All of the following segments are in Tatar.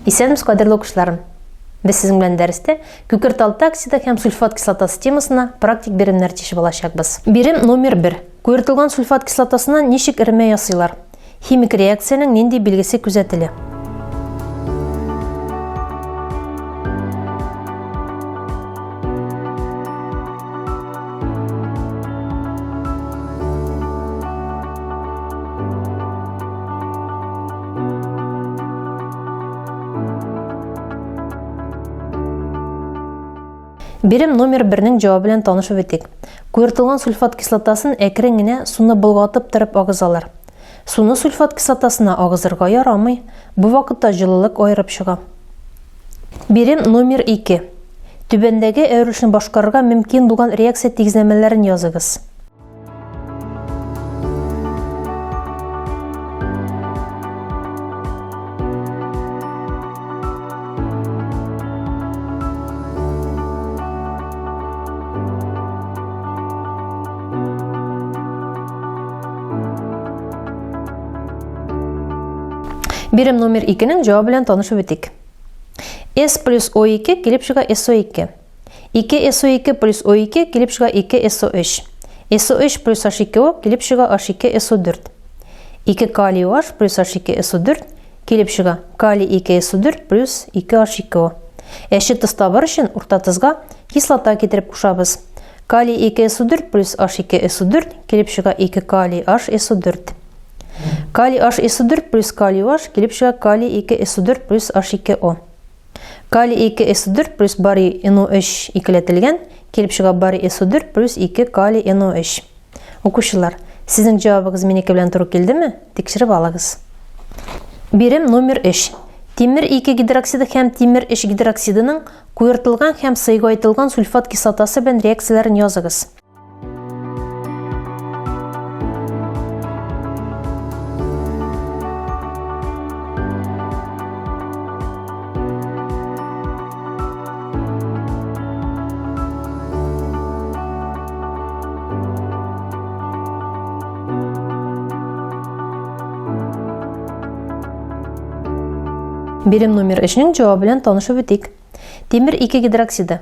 Исәнмесез, кадерле укучыларым! Без сезнең белән дәрестә күкерт алты оксиды һәм сульфат кислотасы темасына практик биремнәр чишеп алачакбыз. Бирем номер 1. Куертылган сульфат кислотасыннан ничек эремә ясыйлар? Химик реакциянең нинди билгесе күзәтелә? Бирем номер бернең җавабы белән танышып үтик. Куертылган сульфат кислотасын әкрен генә суны болгатып торып агызалар. Суны сульфат кислотасына агызырга ярамый. Бу вакытта җылылык аерып чыга. Бирем номер 2. Түбәндәге әверелешне башкарырга мөмкин булган реакция тигезләмәләрен языгыз. Бирем номер 2-нең җавабы белән танышып үтик. S плюс O2 килеп чыга SO2. 2 SO2 плюс O2 килеп чыга 2 SO3. SO3 плюс H2O килеп чыга H2SO4. 2 калий OH плюс H2SO4 килеп чыга калий 2SO4 плюс 2H2O. Әче тоз табыр өчен урта тозга кислота китереп кушабыз. Калий 2SO4 плюс H2SO4 килеп чыга 2 калий HSO4. Калий HSO4 плюс калий OH килеп чыга калий 2SO4 плюс H2O. Калий 2 СО4 плюс барий НО3 икеләтелгән, килеп чыга барий СО4 плюс 2 калий НО3. Укучылар, сезнең җавабыгыз минеке белән туры килдеме? Тикшереп алыгыз. Бирем номер 3. Тимер 2 гидроксиды һәм тимер 3 гидроксидының куертылган һәм сыегайтылган сульфат кислотасы белән реакцияләрен языгыз. Бирем номер 3-нең җавабы белән танышып үтик. Тимер 2 гидроксиды.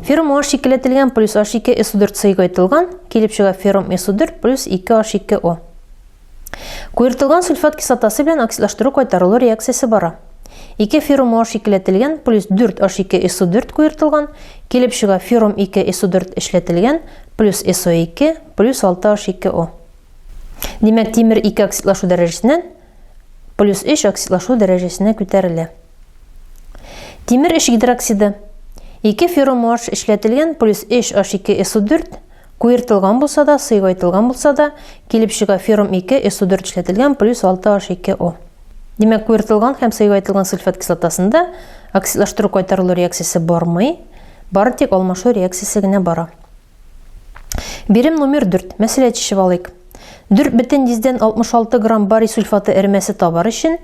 Феррум OH икеләтелгән плюс H2 SO4 сыегайтылган, килеп чыга феррум SO4 плюс 2 H2O. Куертылган сульфат кислотасы белән оксидлаштыру кайтарылу реакциясе бара. 2 феррум OH икеләтелгән плюс 4 H2 SO4 куертылган, килеп чыга феррум 2 SO4 эшләтелгән плюс SO2 плюс 6 H2O. Димәк, тимер 2 оксидлашу дәрәҗәсеннән плюс 3 оксидлашу дәрәҗәсенә күтәрелә. Тимер 3 гидроксиды. 2 феррум OH эшләтелгән плюс 3 H2 SO4 куертылган булса да, сыегайтылган булса да, килеп чыга феррум 2 SO4 эшләтелгән плюс 6 H2O. Димәк, куертылган һәм сыегайтылган сульфат кислотасында оксидлаштыру кайтарылу реакциясе бармый, бары тик алмашу реакциясе генә бара. Бирем номер 4. Мәсьәлә чишеп алыйк. 4,66 грамм барий сульфаты эремәсе табар өчен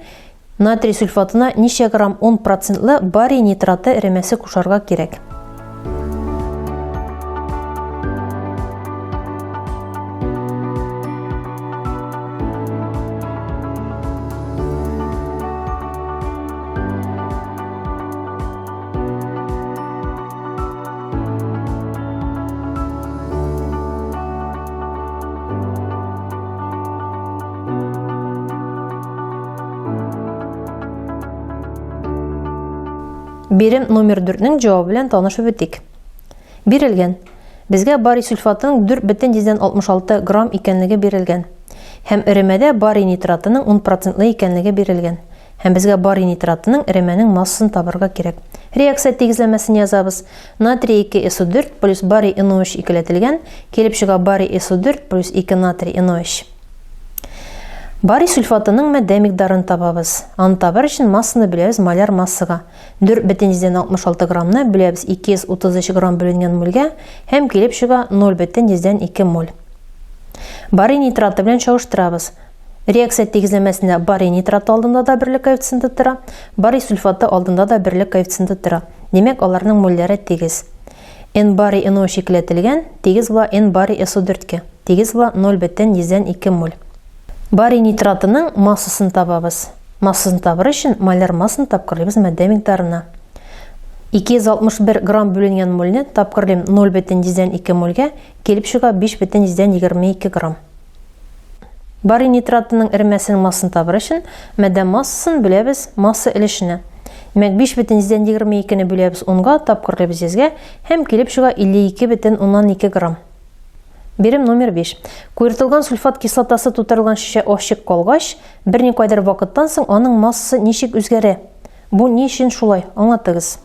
натрий сульфатына ничә грамм 10 процентлы барий нитраты эремәсе кушарга кирәк? Бирем номер 4-нең җавабы белән танышып үтик. Бирелгән. Безгә барий сульфатының 4,66 грамм икәнлеге бирелгән. Һәм эремәдә барий нитратының 10 процентлы икәнлеге бирелгән. Һәм безгә барий нитратының эремәнең массасын табарга кирәк. Реакция тигезләмәсен язабыз. Натрий 2 СО4 плюс барий НО3 икеләтелгән, килеп чыга барий СО4 плюс 2 натрий НО3. Барий сульфатының матдә микъдарын табабыз. Аны табар өчен массаны бүләбез моляр массага. 4,66 граммны бүләбез 233 грамм бүленгән мольгә һәм килеп чыга 0,2 моль. Барий нитраты белән чагыштырабыз. Реакция тигезләмәсендә барий нитраты алдында да берлек коэффициенты тора, барий сульфаты алдында да берлек коэффициенты тора. Димәк, аларның мольләре тигез. N барий NO чикләтелгән, тигез була N барий SO4-кә, тигез була 0,2 моль. Барий нитратының массасын табабыз. Массасын табыр өчен маляр массаны тапкырлыйбыз матдә микъдарына. 261 грамм бүленгән мольне тапкырлыйм 0,2 мольгә, килеп чыга 5,22 грамм. Барий нитратының эремәсенең массасын табыр өчен матдә массасын бүләбез масса өлешенә. Димәк, 5,22-не бүләбез 10-га, тапкырлыйбыз 100-гә һәм килеп чыга 52,2 грамм. Бирем номер 5. Куертылган сульфат кислотасы тутырылган шешә ачык калгач, берникадәр вакыттан соң аның массасы ничек үзгәрә? Бу ни өчен шулай? Аңлатыгыз.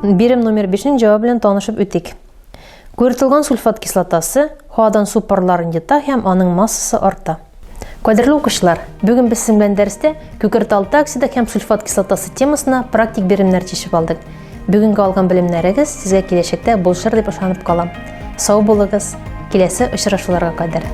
Бирем номер 5-нең җавабы белән танышып үтик. Куертылган сульфат кислотасы һавадан су парларын йота һәм аның массасы арта. Кадерле укучылар, бүген без сезнең белән дәрестә күкерт алты оксиды һәм сульфат кислотасы темасына практик биремнәр чишеп алдык. Бүгенге алган белемнәрегез сезгә киләчәктә булышыр дип ышанып калам. Сау булыгыз, киләсе очрашуларга кадәр.